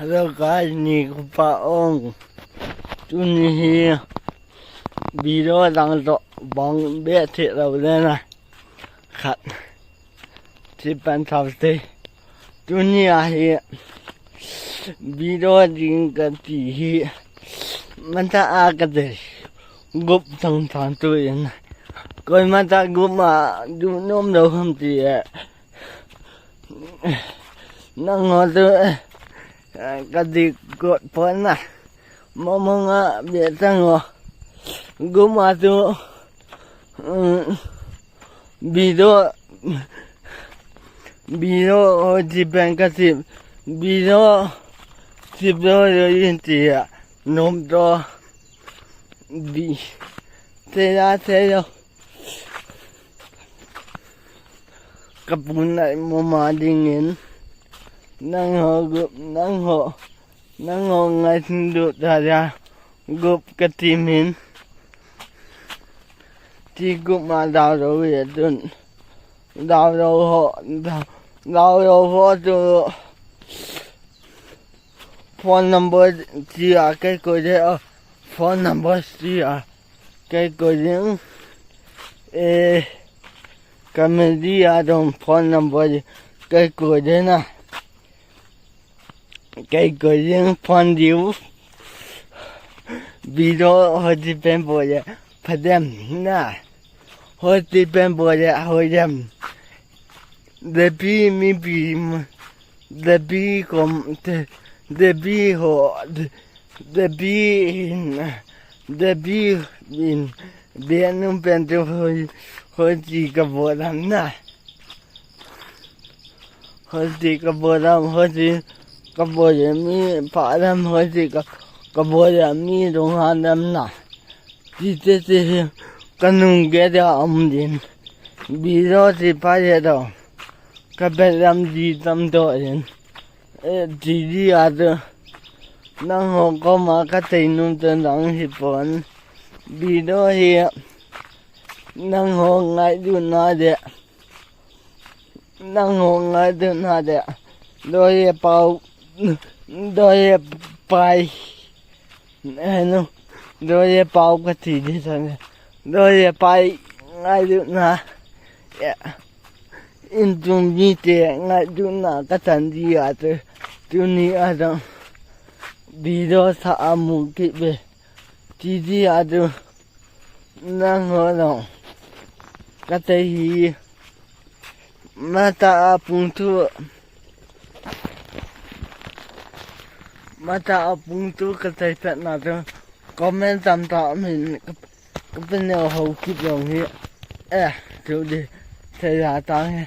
Hello guys, ນີ້ຄືປາອອງ ຈຸນີ້ ວິດີໂອດັງໂຕ ບັງເບະເທລາວແລ້ວນະ ຄັດ ທີ່ປັນຊາວເຕ ຈຸນີ້ ອາ ເຮ ວິດີໂອດິງກະຕີ ເຮ ມັນຕາອາກະເຕ ກຸບທັງສາມໂຕເອງນະ ກອນມາຕາກຸບມາ ດຸນົມໂດຄຳຕີ ນັງຮອດ ກະຕິກກົດເພິ່ນນະ ມອມງະເບຕັງໂອ ກຸມາຕຸ ອືມ ບີໂດ ບີໂດ ໂອຈິເປັນກະຕິ ບີໂດ ສິບໂດ ໂດຍອິນເຕຍ ນົມໂຕ ບີ ເຊລາ ເຊໂລ ກະປຸນໄດ້ມາມາດິງເງິນ ນັງໂຮ ນັງໂຮ ນັງໂຮໄງທິງດຸດາດາ ກຸບກະຕິມິນ ທີ່ກຸບມາດາວໂລເວຕຸນ ດາວໂລໂຮ ດາວໂລໂຮຕຸ Phone number chia cái cô đấy, ờ, phone number chia cái cô đấy. Ê, cái mình đi à, đồng phone number cái cô đấy nè. Cái cô đấy phone điêu. Video hơi đi bên bộ vậy, phải đem nè. Hơi đi bên bộ vậy, hơi đem. Để bi, mi bi, mà. Debi kom, de-, debi ho, de-, debi in, debi in, bianum pentu hoi, hoi ti ka boram na. Hoi ti ka boram, hoi ti ka boram mi param, hoi ti ka, ka boram mi dong hanam na. Ti te te ka nung ge da am din. Bi ro ti pa ye do. Ka beram di tam do din. ເອີ ທີ່ດີອາດ ນັງໂຮກໍມາກະໄຕນຸມເຕີນດັງເຮັດປອນ ບີໂດເຮ ນັງໂຮງາຍດຸນາເດ ນັງໂຮງາຍດຸນາເດ ໂດເຮປາວ ໂດເຮປາຍ ເຫັນ ໂດເຮປາວກະຕິດີສັນ ໂດເຮປາຍງາຍດຸນາ Intumite ngai duna katandi atu tuni atu bido sa amu kibe tidi atu nangono katehi mata apuntu mata apuntu katei pet natu comment tam ta min. Ka pene ho kit long hi. Eh, tu di. Te ya tang hi.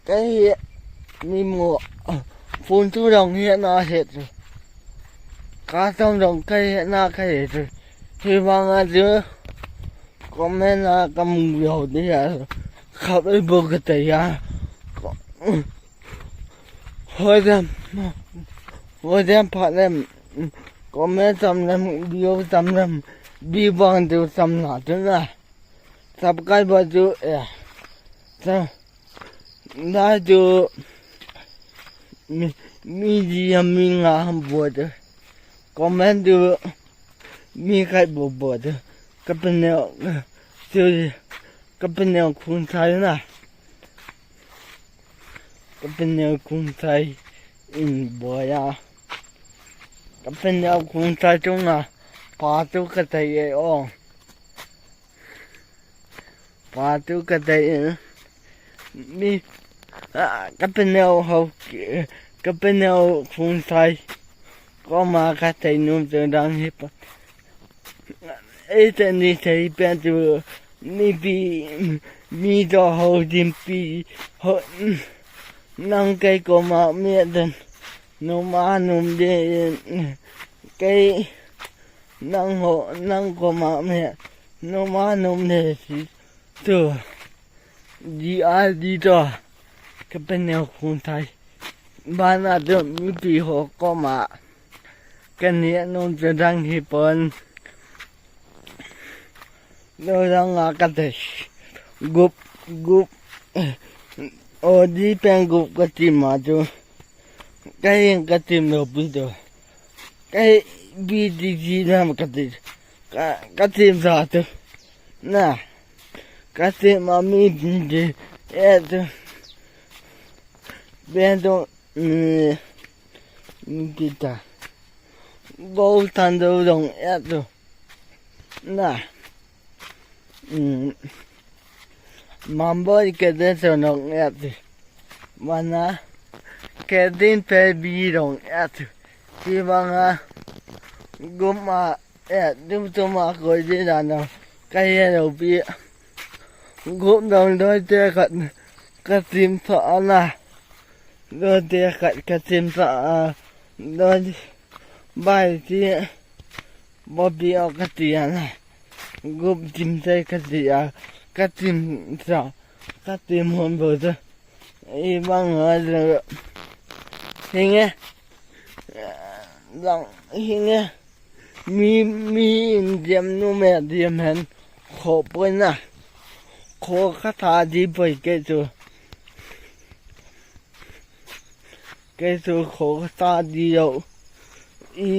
Kai hi. Mi mo. Phun tu long hi na het. Ka tong long kai hi na kai tu. Hi bang a tu. Comment na ka mu yo di ya. Ka pe bo ka te ya. Hoi dem, hoi dem pa dem, comment sam dem, bio sam dem, bi bang tu sam na tu na, subscribe tu eh, sa, na tu, mi, mi di ya mi nga ham bo tu, comment tu, mi kai bo bo tu, ka pe ne, tu, ka pe ne khun sai na. Ka pe ne khun sai in boya. Ka pe ne khun sai tu na. Pa tu ka tai e o. Pa tu ka tai e. Mi, a, ka pe ne ho, ka pe ne khun sai. Ko ma ka tai num tu dang hi pa. Ei te ni te i pe tu ni pi mi to ho din pi ho nang kai ko ma mi den no ma num de kai nang ho nang ko ma mi no ma num de si tu di a di to ka pe ne khun sai. Ba na tu mi pi ho ko ma. Ka ne num te dang hi pon. Lo dang a ka te. Gup, gup. O di pen gup ka ti ma tu. ກະເຫັນກະຕິມໂດປິໂດ ກະເຫັນບີທີທີນຳກະຕິມ ກະ ກະຕິມສາທຸນະ ກະຕິມອາມີເອດໂດ ເບນໂດ ມີ ມີກິຕາ ໂກທັນໂດ ດອງແອດໂດ ນະ ອືມ ມາເບີນເກເດນໂຊນອງແອດ ວານາ ເກດິນເປບີດອງແອດ ທີ່ວ່າງາ ກຸມມາແອດ ດຸມຕຸມາໂກຍດີນານອງ ກະເຮໂລບີ ກຸມດອງໂດຍເຕກະ ກະຕິມສະອານາ ໂດຍເຕກະ ກະຕິມສະອາ ໂດຍ ບາຍທີ່ບໍ່ບີອອກກະຕິອານະ ກຸບຈິມໃສ່ກະຕິອາ ກະຕິມສາ ກະຕິມໂຮນເບີເຕີ ອີບາງເຮີເຕີ ເຮເງ ລອງເຮເງ ມີ ມີອິນດຽມນູແມດຽມແຮນ ຂໍເປີນນະ ຂໍຄາຖາດີເປີນເກໂຕ ເກໂຕ ຂໍຄາຖາດີໂລ ອີ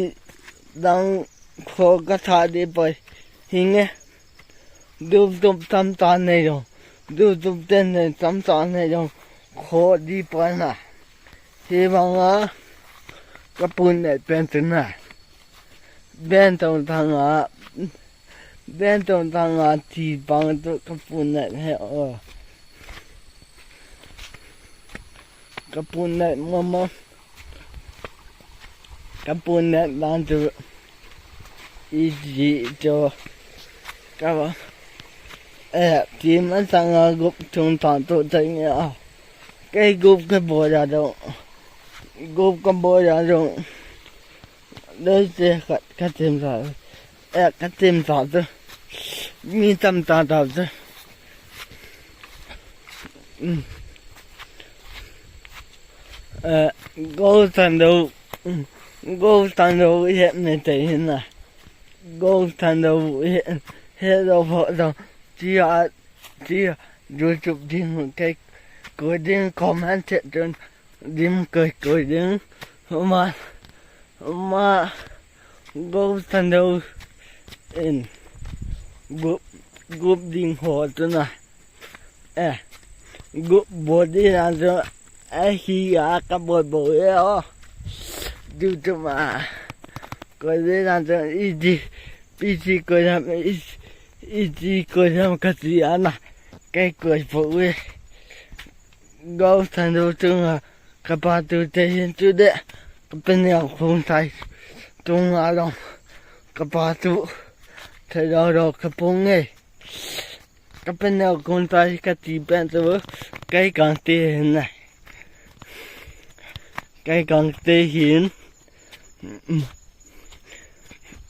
ດັງ ຂໍຄາຖາດີເປີນ ເຮເງ ດູຕຸບຕຳຕາໃນໂລ ດູຕຸບເຕັນໃນຕຳຕາໃນໂລ ຂໍດີເປີນນະ ເຮບັງອາ ກະປູນໃນເປັນຕະນາ ແບນຕົງທາງອາ ແບນຕົງທາງອາ ທີ່ບັງຕົວກະປູນໃນແຮອ ກະປູນແນະມາມາ ກະປູນແນະລານໂຕ ອີຈີໂຕ ກະວ່າ ເອ ທີ່ມັນສັງງາກຸບທຸງຕານໂຕໄທເງາ ໄກກຸບກະບໍ່ຍາດອງ ກຸບກະບໍ່ຍາດອງ ເລີຍເສຍກະ ກະເຕັມສາ ແອກກະເຕັມສາເຕີ ມີຕຳຕາຕາເຕີ ອືມ ເອີ ໂກຊັນໂດ ໂກຊັນໂດ ເຮັດໃນໃຈຫັ້ນນະ ໂກຊັນໂດ ເຮັດ ເຮັດໂດ ເພາະເຮົາ ທີ່ ທີ່ ຢູທູບ ດິງ ໄກ ໂກດິງ ຄອມເມັນ ເຊັດ ດິງ ເກີຍ ໂກດິງ ມາ ມາ ໂກຊັນໂດ ເອັນ ກຸບ ກຸບດິງ ໂຮດນະ ເອ ກຸບ ໂບດີນະ ເອີ ຮີອາ ກະ ໂບ ໂບ ເອ ໂອ ດູຕຸມາ ໂກດີນະ ເອີ ອີຈີ ປີຈີ ໂກນຳ ອີ ອີຈີ ໂກນຳ ກະຕິອານະ ໄກ ໂກ ໂບ ເອ ໂກ ທັນ ດູ ຕຸງ ອາ ກະປາຕູ ເຕ ເຫັນ ຕູ ເດ ກະເປັນແນວຄົນໄທ ຕຸງ ອາ ລອງ ກະປາຕູ ເທ ດອ ດອ ກະປຸງ ເອ ກະເປັນແນວຄົນໄທ ກະຕີແປນໂຕ ໄກກາງເຕ ເຫັນນະ ໄກກາງເຕ ຫີນ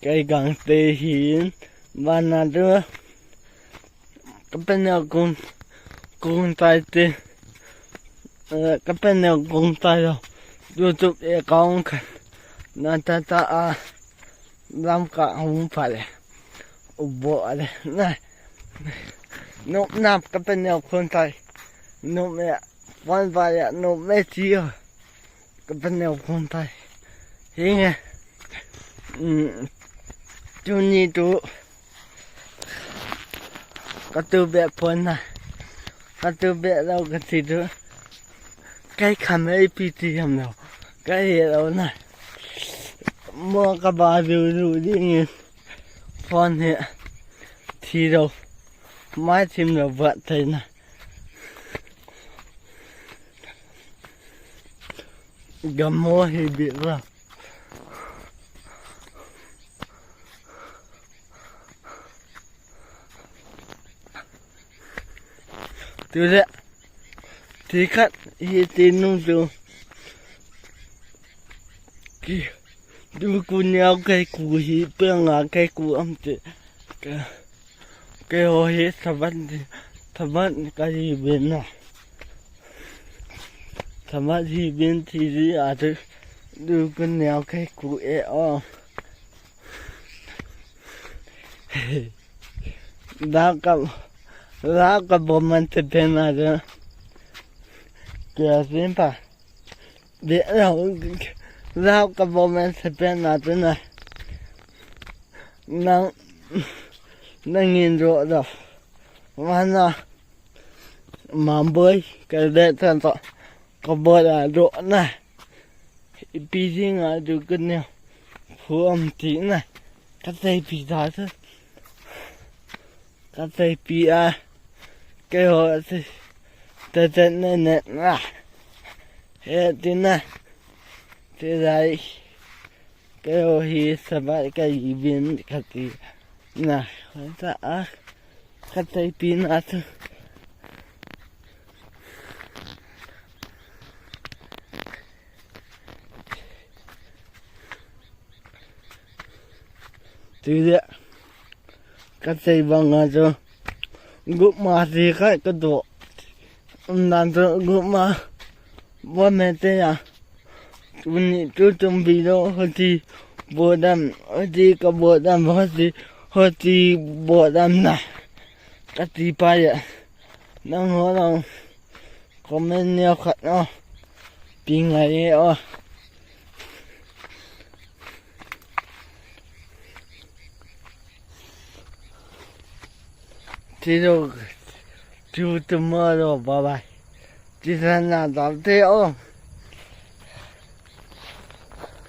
ໄກກາງເຕ ຫີນ ບານນາເດີ ກະເປັນແນວກົງ ກົງໄຕເຕ ເອີ ກະເປັນແນວກົງໄຕເດີ ຢູທູບ ເອ ກອງ ນາຕາຕາ ອາ ລຳກະ ຫຸງ ພາເລ ອຸ ໂບ ອາເລ ນະ ນົບນາບ ກະເປັນແນວຄົນໄຕ ນົບ ເອ ຟອນ ພາເລ ນົບ ເມທີ ກະເປັນແນວຄົນໄຕ ເຮັງ ອືມ ຈູນີຕູ ກະຕູແບບເພິ່ນນະ ກະຕູແບບລາວກະຊິດູ ໄກຄຳ ເອ ພີ ທີ ທຳລາວ ໄກເຮັດເອົານະ ມໍກະບາດູດູດີງີ ຟອນເຮ ທີໂດ ມາທີມໂດ ບະໄທນະ ກະມໍເຮບິລາ ຕູເລ ທີຄັດ ເຮຕີນຸງຕູ ກະ ດູກຸນຍາວໄກກູຮີເປືອງອາໄກກູອຳເຕ ກະ ກະໂອເຮ ສະຫວັດດີ ສະຫວັດກະຮີເບນນະ ສະຫວັດຮີເບນທີດີອາເທີ ດູກຸນຍາວໄກກູເອອອ ລາວກະ ລາວກະບໍ່ມັນຈະເປັນອາເທີ ກະຊິນປາ ດຽວລາວ ລາວກໍບໍ່ແມ່ນສະເປນນະ ຕົວນະ ນາງ ໄດ້ຍິນໂດດອກມານະ ມາເບີຍ ກໍໄດ້ທັນ ກໍບໍ່ໄດ້ໂດດນະ ອີພີທີ່ງານຢູ່ກັນແນວ ພວມທີ່ນະ ກໍໃສ່ປີຕາເທີ ກະໃສ່ປີອາ ແກໂຫ ແຕ່ແຕ່ແນ່ໆນະ ເຮັດຕິນະ ທີ່ໃດ ແກໂຫ ຮີສະບາຍກະອີວິນກະຕິນະ ຂອງສະອາ ກະໃສ່ປີນາ Tidak. Kasi bang ato guma si kay kato. Nanto guma. Wa mete ya. Tuni tutum bilo hoti bodam. Hoti ka bodam hoti. Hoti bodam na. Kasi pa ya. Nang ho nang. ຄອມເມັນແນວຂັດເນາະ ປີໃໝ່ເອາະ See you tomorrow. Bye bye. This is another day.